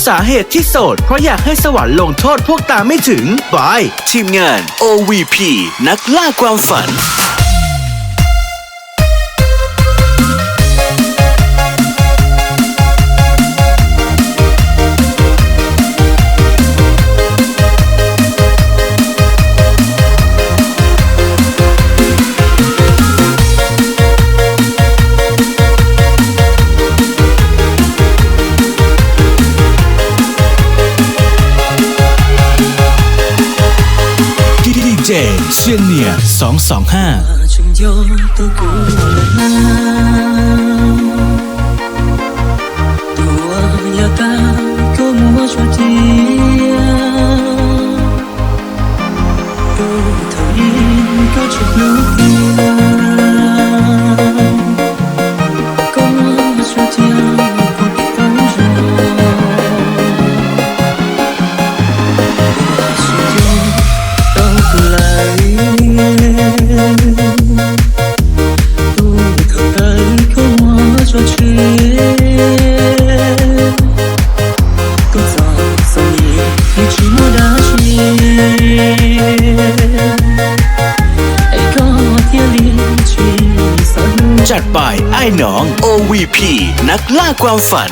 สาเหตุที่โสดเพราะอยากให้สวรรค์ลงโทษพวกตามไม่ถึง by ทีมงาน โอ วี พี นักล่าความฝัน DJ Xuyên Niam sóng sóng ha. Chặt bài ai nón O V P, năk laj kuam fam.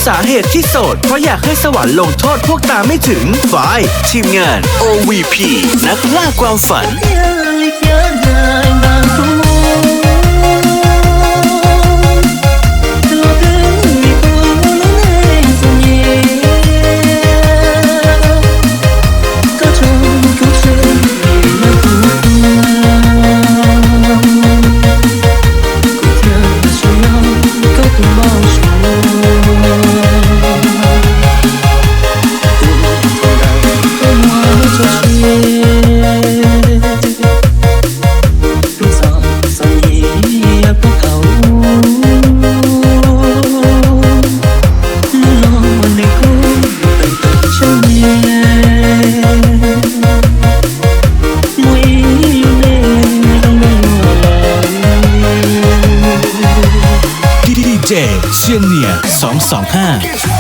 สาเหตุที่โสดเพราะอยากให้สวรรค์ลงโทษพวกตามไม่ถึง by ทีมงาน O V P นักล่าความฝัน DJ Xuyên Niam sóng sóng ha.